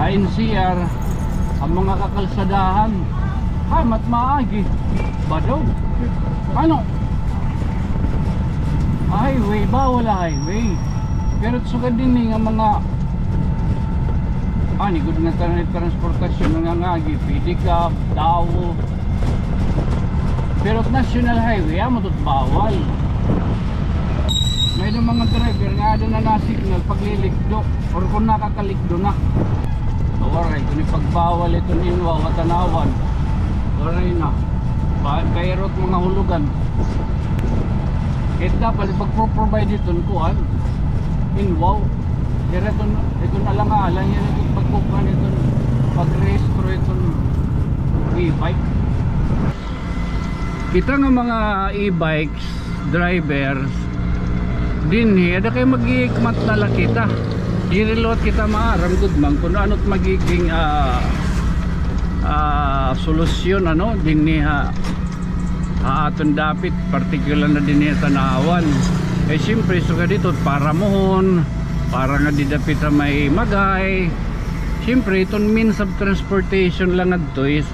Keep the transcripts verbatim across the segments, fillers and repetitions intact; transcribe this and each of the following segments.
N C R, an mga kakalsadahan. Hamat maagi. Badaw. Ano? Highway, bawal highway. Pero sugad dinhi nga mga, ani gud nga tra-, transportasyon nga ngagi, pedicab, tawo. Pero national highway, amo to't bawal. May-ada mga driver nga aada na na signal paglilikdo or kon nakakalikdo na. Waray, kon ipagbawal iton inwaw ha tanawan, waray na. Ba-, kay iro't mga hulugan. Kay dapat ipagpo-provide iton kuan, inwaw. Hira iton, iton alang-alang, hira iton pagkukuan iton, pagrehistro iton e-bike. Kita nga mga e-bikes drivers dinhi, ada kay maghihikmat na la kita. Diri liwat kita maaram gud man kon ano't magiging, ah, ah, solusyon, ano, dinhi ha, ha aton dapit, partikular na dinhi ha tanawan. Eh, siyempre, sugad dito, para muhon, para nga didapit ha may magay. Siyempre, iton means of transportation la ngadto is,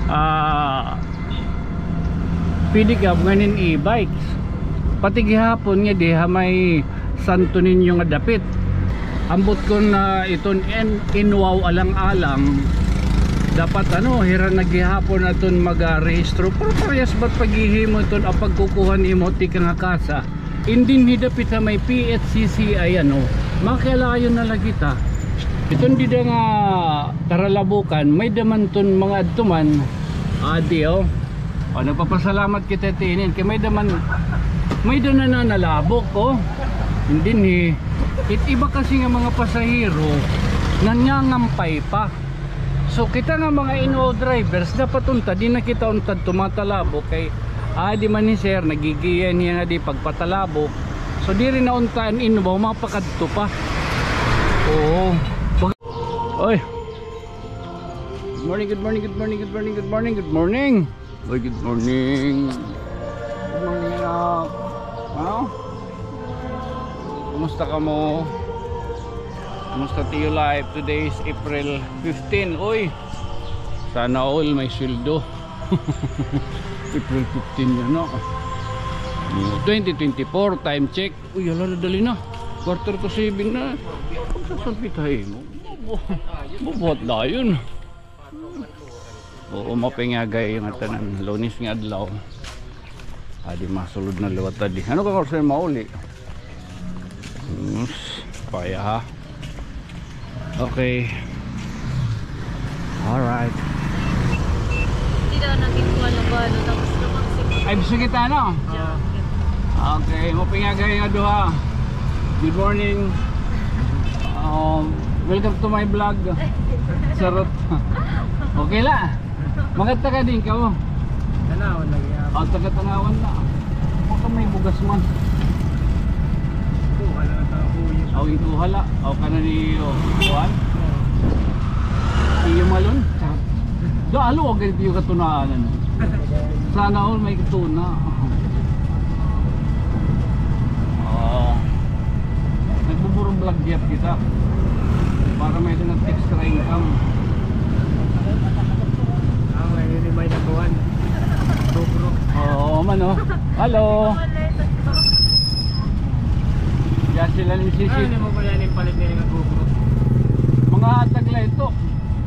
ah, pedicab ngan hin e-bikes. Pati gihapon nga di ha may Santo Niño nga dapit. Ambot kon, ah, iton in-, inwaw alang-alang, dapat, ano, hira na gihapon aton magarehistro. Pero parehas ba't paghihimo iton, ah, pagkukuha nimo tikang ha kasa? Indi hini dapit ha may P H C C I, ano, makialayon na la kita. Iton dida nga Taralabukan, may-ada man ton mga adto man. Adi, o. O, nagpapasalamat kita tinin kay may-ada man, may-ada nananalabok, o. Dinhi, it iba kasi nga mga pasahero, nangangampay pa. So, kita nga mga inwaw drivers, dapat unta, di na kita unta tumatalabok kay, ah, di man ni sir, nagigiyan niya nga di pagpatalabok. So, diri na unta an inwaw, mapakadto pa. Oo. Bag-, oy. Good morning, good morning, good morning, good morning, good morning, good morning. Oy, good morning. Good morning, anak. Ano? Kumusta kamo? Kumusta Tiyo Life? Today is April fifteen. Uy, sana all may sweldo. April fifteen yan, no? Twenty twenty-four, time check. Uy, hala na, dali na. Quarter to seven na. Pagsasalpitahin mo. Bubuhat dayon. Oo, mapingagay nga tanan. Lunes nga adlaw. Adi, masulod na liwat adi. Ano ka, Corsair, mauli? Yes, paya ha. Okay. Alright. Hindi daw naging kuha ng balo, tapos lumagsi. Ay, gusto kita, no? Joke. Okay, mapingagay nga duha. Good morning. Um, welcome to my vlog. Sarot. Okay la. Mga taga din ka mo? Tanawan lagi ako. O, taga Tanawan na. Baka may bugas man. Ito, wala na tayo, kuya. Aw, ito, hala. Aw, ka na ni, o, kuwan? Oo. Iyo malon? Charot. Do, alo, huwag ganito yung katunaan, ano? Sana all may katuna. Oo. Nagbuburo vlog yat kita. Para may-ada na extra income. Ah, may ini may nakuhan. GoPro. Oo, man, o. Hello. Diyan sila ni Sisi. Ano mo pala yung palit nila ng GoPro? Mga hatag la ito.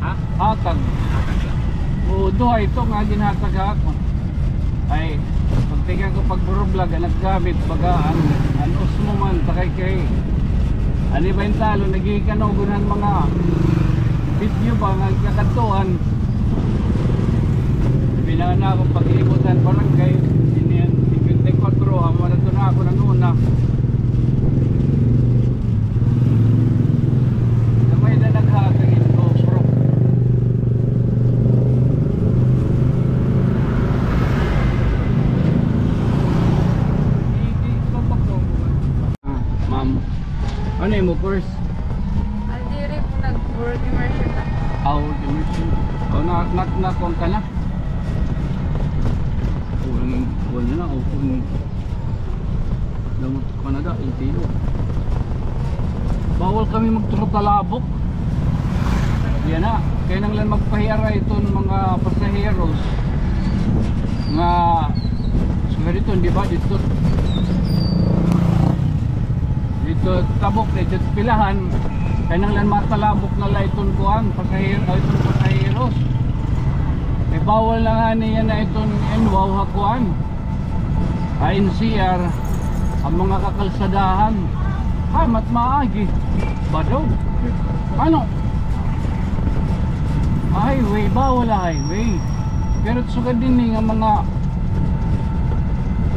Ha? Hatag. Hatag la. Oo, duha ito nga ginhatag ha ako. Ay, pagtingin ko pag-vlog, an naggamit, baga, an, an Osmo man, takay kay, ani ba yung talo, nagkikanugon han mga video ba, nga kakadtuan. Sabi na nga ako, pag-iibutan barangay, siniyan, singkwenta y kwatro, amo na ito na ako, nanuna. Gamay na naghatag ito, bro. Ah, ma'am. Ano imo course? Ah, diri po, nag-work immersion na. Ah, work immersion. O, na, na, na, kuwan ka na? Kuwan, kuwan na, o, kuwan. Damot ko na da, L T O. Bawal kami magturo talabok. Yana, kinahanglan magpahiara iton mga pasaheros nga sugad didto, di ba, didto, didto tabok, didto pilahan, kinahanglan matalabok na la iton kuan, pasahero, iton pasaheros. Kay bawal na ngani yana iton N WOW ha kuan. Ha N C R, an mga kakalsadahan. Ha, mat maagi. Badaw. Ano? Highway, bawal ha highway. Pero sugad dinhi nga mga,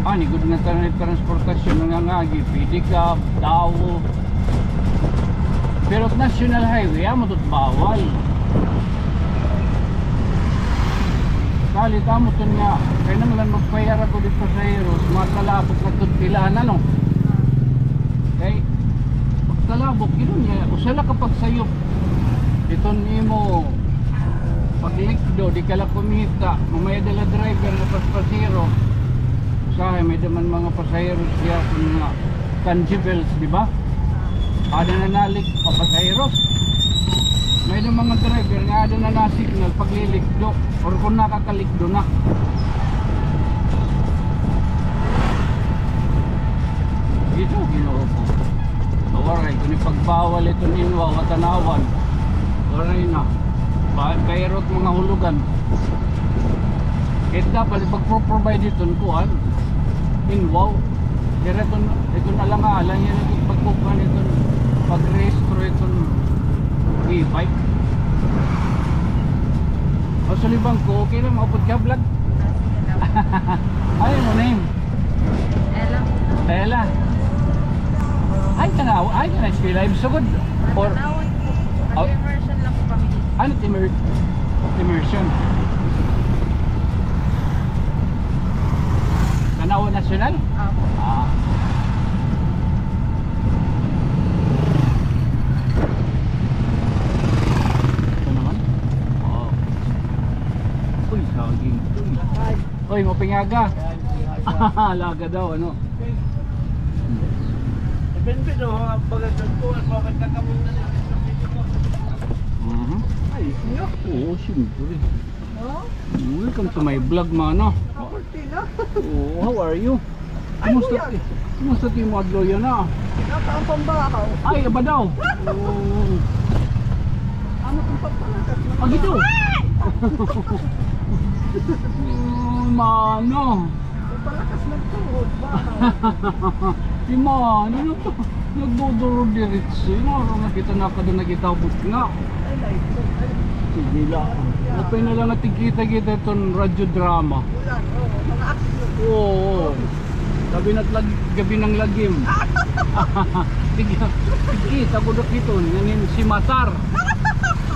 ani gud nga trans-, transportasyon nga ngagi, pedicab, tawo. Pero national highway, amo to't bawal. Salit amo ton nga, kinahanglan magpahiara ko didto pasaheros, matalabok na to't pilahan, ano? Kay, pagtalabok, yun niya, usa la ka pagsayop. Iton imo paglikdo, di ka la kumita, mamay-ada la driver nga paspasahero. Usahay, may-ada man mga pasaheros diha nga tangibles, di ba? Ada na nalik, papasaheros. May-ada mga driver nga ada na nasignal paglilikdo or kon nakakalikdo na. Ito, Ginoo ko. Waray, kon ipagbawal iton N WOW ha Tanauan, waray na. Ba-, bayro't mga hulugan. Kay dapat ipagpo-provide iton kuan, N WOW. Diri iton, iton alang-alang, diri iton pagkukuan iton, pagrehistro iton e-bike. O, sulibang ko, okay lang, maupod ka, vlog? Ay, ano name? Ella. Ella. Ay, tanaw, ay, tanaw, eskwela, im sugod. Or, Tanawan ko. Oh. Nag-immersion lang ko kami dito. Ano, immer-, immersion? Tanawan National? Opo. Ah. Ito naman. Wow. Uy, saging. Uy. Oy, maupay nga aga. Alaga daw, ano? Depende, no? Ang pagkagad ko, ang pagkagad ka muna na. Mhm. Ay, yeah. Oo, siyempre. Oh? Welcome to my vlog, mano. Maporte na. Oo, how are you? Ay, kumusta kuya. Ti-, kumusta ti mo adlaw yana? Nakaapang ba ako? Ay, aba daw. Oo. Ano kung pagpalakas na? Pag ito. Mm, mano. Pagpalakas na tuhod ba? Si mano, ano to? Nagduduro diretso. Yung mga nakita na ka doon, nakita butnga. Ay, light. Sige la. Maupay na la nga tigkita-kita iton radyo drama. Wala, oo, mga action. Oo, oo. Gabi na't lag-, gabi ng lagim. Sige, sige, kita ko dok iton, nganin si Matar.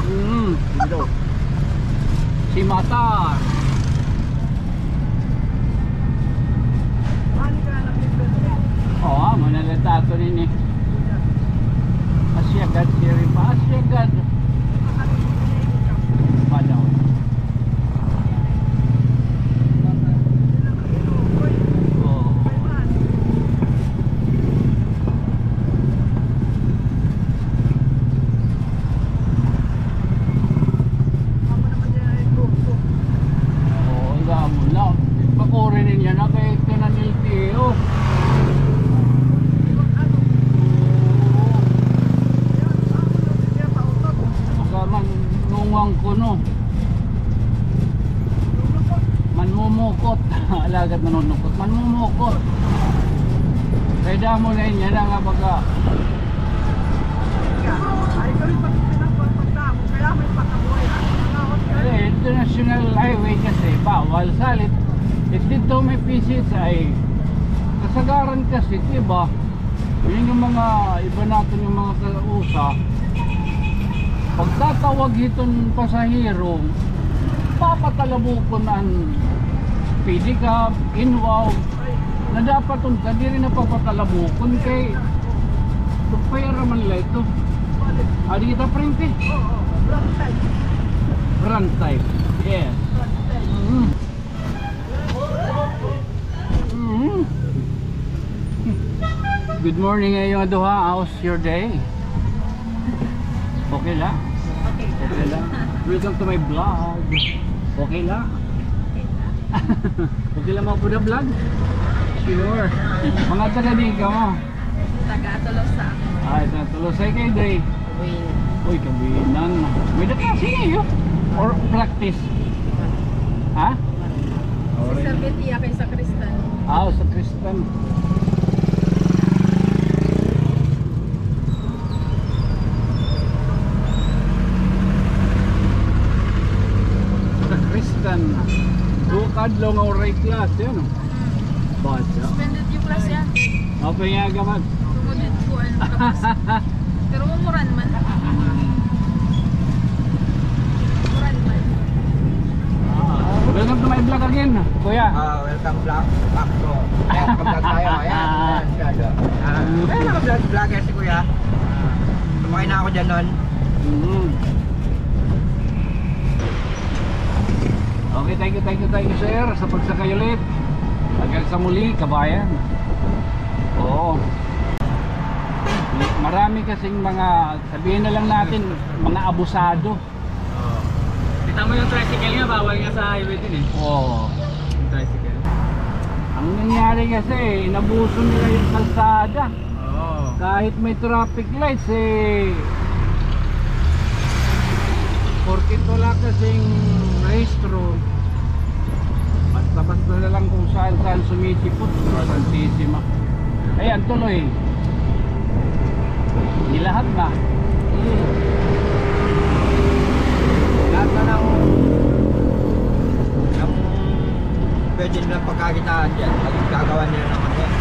Mm, dito. Si Matar. Oo, manalita ako nini. Asya gad, siring pa, asya gad. Padaw. Oo. Oo, amo na. Pakuri niya na kay kanan L T O. Baka man nungang kuno. Manmumukot. Alagad manunukot. Manmumukot. Kay damo na inya na nga baga. Eh, international highway kasi, bawal salit. It dito may P C S I. Kasagaran kasi, di ba? Yun yung mga iba natin, yung mga kausa, pagtatawag hiton pasahero, papatalabukon an pedicab, N WOW, na dapat unta diri na papatalabukon kay pagpayara man nila ito. Adi kita, printe. Front type. Yes. Mm. Mhm. Good morning, ngayong duha. How's your day? Okay la? Okay lang. Welcome to my vlog. Okay lang. Okay lang mo po na vlog? Sure. Mga taga din ka mo? Taga Tolosa. Ay, taga Tolosa. Ay, kayo, Day? Uy, kabinan. May da klase niyo? Or practice? Ha? Si Sabit iya kay sa Kristan. Ah, sa Kristan. Sa Kristan. Duha ka adlaw nga waray klase, ano? Bada. Suspended yung class yan. Okay nga, gaman. Tungod dito, ano, tapos. Pero umuran man. Umuran man. Ah, welcome to my vlog again, Kuya. Ah, welcome vlog. Back to, welcome vlog tayo. Ayan, ayan, masyado. Ah, may mga vlog, vlogger si Kuya. Sumakay na ako dyan nun. Mhm. Okay, thank you, thank you, thank you, sir, sa pagsakay ulit. Hanggang sa muli, kabayan. Oo. Marami kasing mga, sabihin na lang natin, mga abusado. Oo. Kita mo yung tricycle nga, bawal nga sa highway din eh. Oo. Yung tricycle. Ang nangyari kasi, inabuso nila yung kalsada. Oo. Kahit may traffic lights, eh, porke wala kasing rehistro, basta-basta na lang kung saan-saan sumisipot. Santisima. Ayan, tuloy. Nilahat na. Hmm. Lahat na ng, ng pwede nilang pagkakitaan dyan. Pag gagawa nila ng ano yan.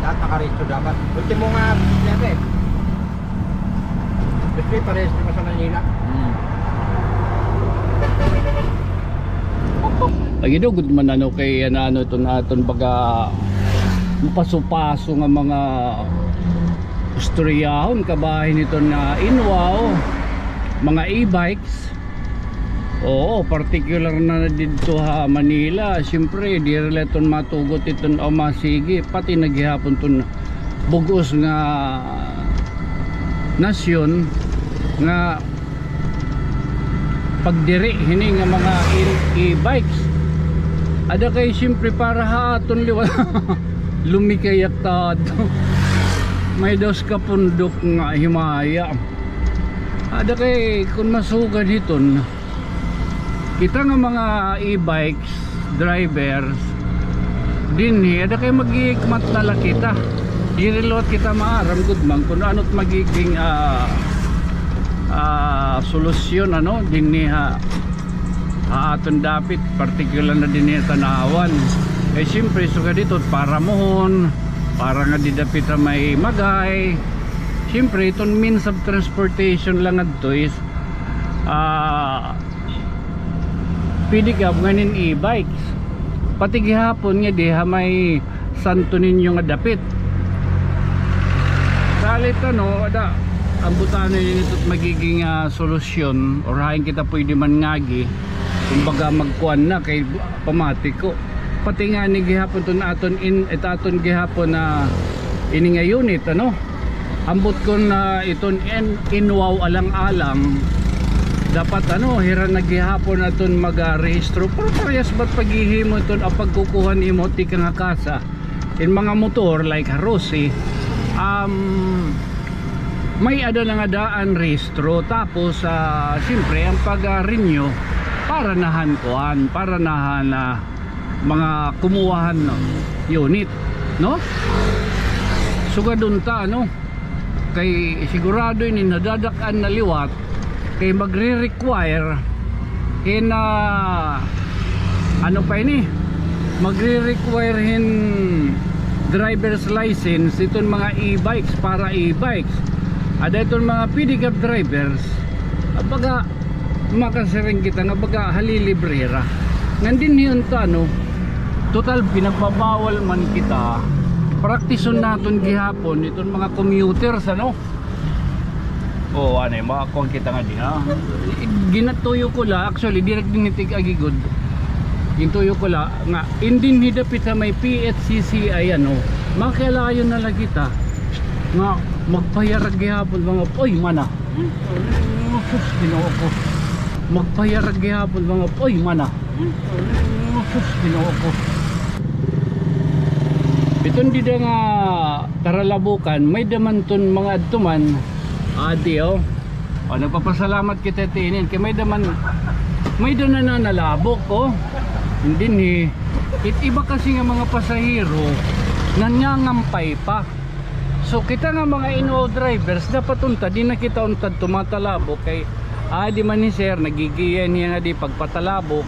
Lahat nakarehistro dapat. Ultimo nga, siyempre. Gusto yung parehas naman sa Manila. Hmm. Pagidugod man ano kay ano, ano iton aton baga paso-paso nga mga ustoryahon kabahin iton nga inwaw, mga e-bikes. Oo, particular na didto ha Manila. Siyempre, diri la iton matugot iton o masigi, pati na gihapon iton bug-os nga nasyon nga pagdiri hini nga mga e-, e-bikes. Ada kay siyempre para ha aton liwat. Lumikayak ta adto. May dos ka pundok nga himaya. Ada kay kun masugad hiton, kita nga mga e-bikes drivers dinhi, ada kay maghihikmat na la kita. Diri liwat kita maaram gud man kun ano it magiging, ah, ah, solusyon, ano, dinhi ha, ha aton dapit, partikular na dinhi ha Tanauan. Kay siyempre, sugad hito, para muhon, para nga di dapit ha may magay. Siyempre, iton means of transportation la ngadto is, ah, pedicab ngan hin e-bikes. Pati gihapon nga di ha may Santo Niño nga dapit. Salit ano, ada, ambot ano ini it magiging, ah, solusyon, or hain kita pwede man ngagi, kumbaga magkuan na kay pamati ko. Pati ngani gihapon iton aton in, it aton gihapon na ini nga unit, ano? Ambot kon, ah, iton in-, inwaw alang-alang, dapat, ano, hira na gihapon aton magrehistro. Pero parehas ba't paghihimo iton, ah, pagkukuha nimo tikang ha kasa? In mga motor, like ha Rossi, um, may-ada na nga daan rehistro. Tapos, ah, siyempre, ang pag-renew, para na han kuan, para na han, ah, mga kumuha han unit, no? Sugad unta, no? Kay sigurado ini nadadak-an na liwat, kay magre-require hin, ah, ano pa ini? Magre-require hin driver's license iton mga e-bikes, para e-bikes. Ada iton mga pedicab drivers, baga makasiring kita nga baga halilibre hira. Ngan dinhi unta, no, total pinagbabawal man kita, praktison naton gihapon iton mga commuters, ano. O, anay, makakuan kita nga dinhi. Ginatuyo ko la, actually, diri dinhi tig-agi gud. Gintuyo ko la nga in dinhi dapit ha may P H C C I, ano, makialayon na la kita nga magpahayag gihapon mga, oy, mana. Sus, Ginoo ko. Magpahiyara gihapon, mga, oy, mana. Sus, Ginoo ko. Iton dida nga Taralabukan, may-ada man ton mga adto man. Adi, o. O, nagpapasalamat kita tinin kay may-ada man, may-ada nananalabok, o. Dinhi, it iba kasi nga mga pasahero, nangangampay pa. So, kita nga mga Inwaw drivers, dapat unta, di na kita unta tumatalabok kay, ah, di man ni sir, nagigiyan niya nga di pagpatalabok.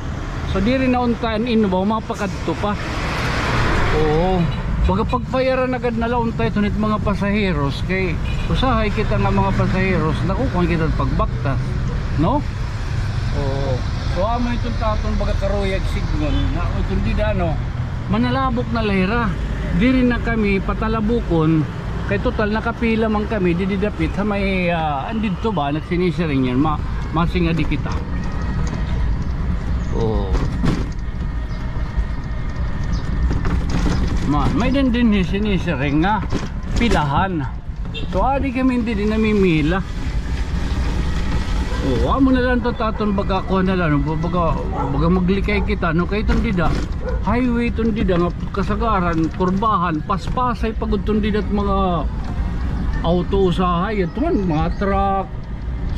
So, diri na unta an Inwaw, mapakadto pa. Oo. Baga pagpayaran agad na la unta iton it mga pasaheros kay usahay kita nga mga pasaheros, nakukuan kita pagbaktas, no? Oo. So, amo iton taton baga karuyag sidngon, na iton dida, no? Manalabok na la hira. Diri na kami patalabukon. Kay total, nakapila man kami, didi dapit, ha may, ah, andidto ba, nagsinisiring yan, ma-, masinga di kita. Oh. Man, may-ada dinhi sinisiring nga pilahan. So, adi kami didi namimila. Oh, amo na la unta taton baga kuan na la, no? Baga, baga maglikay kita, no? Kay iton dida, highway iton dida nga kasagaran, kurbahan, paspasay pa gud iton dida it mga auto usahay, ito man, mga truck.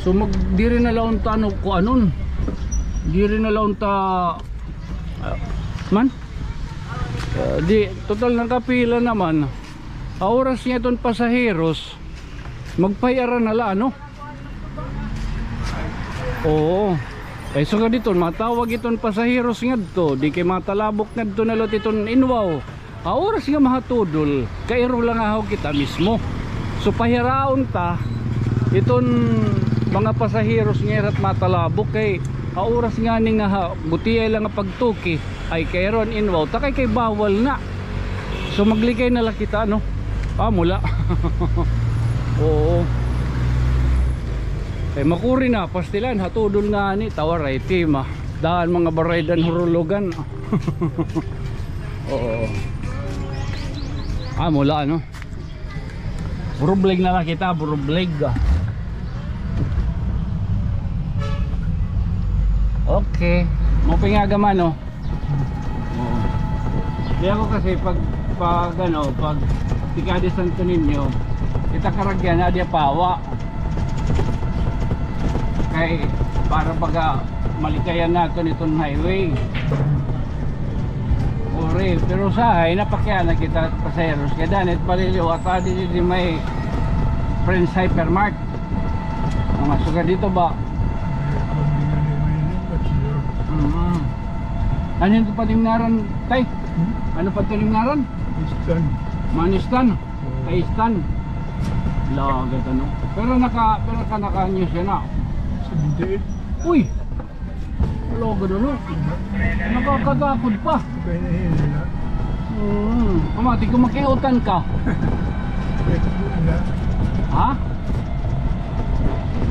So, mag-, diri na la unta, ano, kuanon. Diri na la unta, ah, man? Ah, di, total, nakapila naman. Ah, oras nga iton pasaheros, magpayara na la, ano? Oo. Kay sugad iton, matawag iton pasaheros ngadto, di kay matalabok ngadto na la iton Inwaw. Ah, oras nga mahatudol, kairo la nga haw kita mismo. So, pahiraon ta iton mga pasaheros nga ira it matalabok kay, ah, oras ngani nga ha, butiay la nga pagtuki, ay kairo an Inwaw ta kay, kay bawal na. So, maglikay na la kita, no? Ah, mula. Oo. Kay makuri na, pastilan, hatudol ngani, ta waray tima. Daan mga baraydan, hurulogan. Oo. Ah, mula, no? Burublig na la kita, burublig. Okay. Mao pa nga gama, no? Oo. Di ako kasi pag, pag ano, pag tikada Santo Niño, kita karagyan na di pawa. Kay para baga malikayan naton iton highway. Uri, pero usahay, napakiana kita pasaheros. Kay danit paliliwat, adi di may Prince Hypermart. Mga sugad dito ba? Mm. Ano ito pa din ngaran, tay? Hmm? Ano pa ito din ngaran? Manistan. Manistan. Oo. Kay Stan. Lagad, ano? Pero naka, pero ka naka-news yan, ah. Seventy-eight. Uy! Lagad, ano? Nakakatakod pa. Kaya na yun, wala. Hmm. Kamati, kung makiutan ka. Wala. Ha?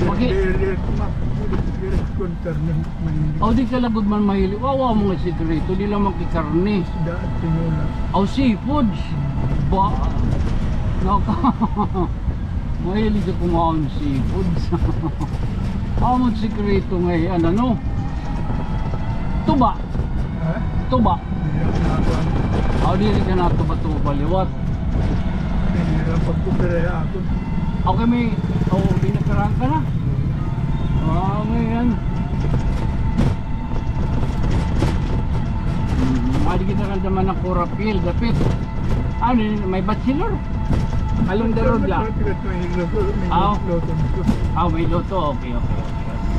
Maki- Pero, ma-, pero, pero, kuntar ng Mahilig. Aw, di ka lagod man mahilig. Wawa mga sikreto, di la makikarne. Isda at tinola. Aw, seafoods. Ba, naka-, mahilig ako mga seafoods. Amo it sikreto nga iyan, ano? Tuba. Ha? Tuba. Diri ako nakuan. Aw, diri ka natuba-tuba liwat. Diri lang pagkupira ako. Okay, may, oh, binapirahan ka na. Ah, may yan. Hmm, adi kita nga naman ng Corapil, dapit. Ano yun? May bachelor? Along the road la. May luto, may luto. Ah, may luto. Okay, okay, okay.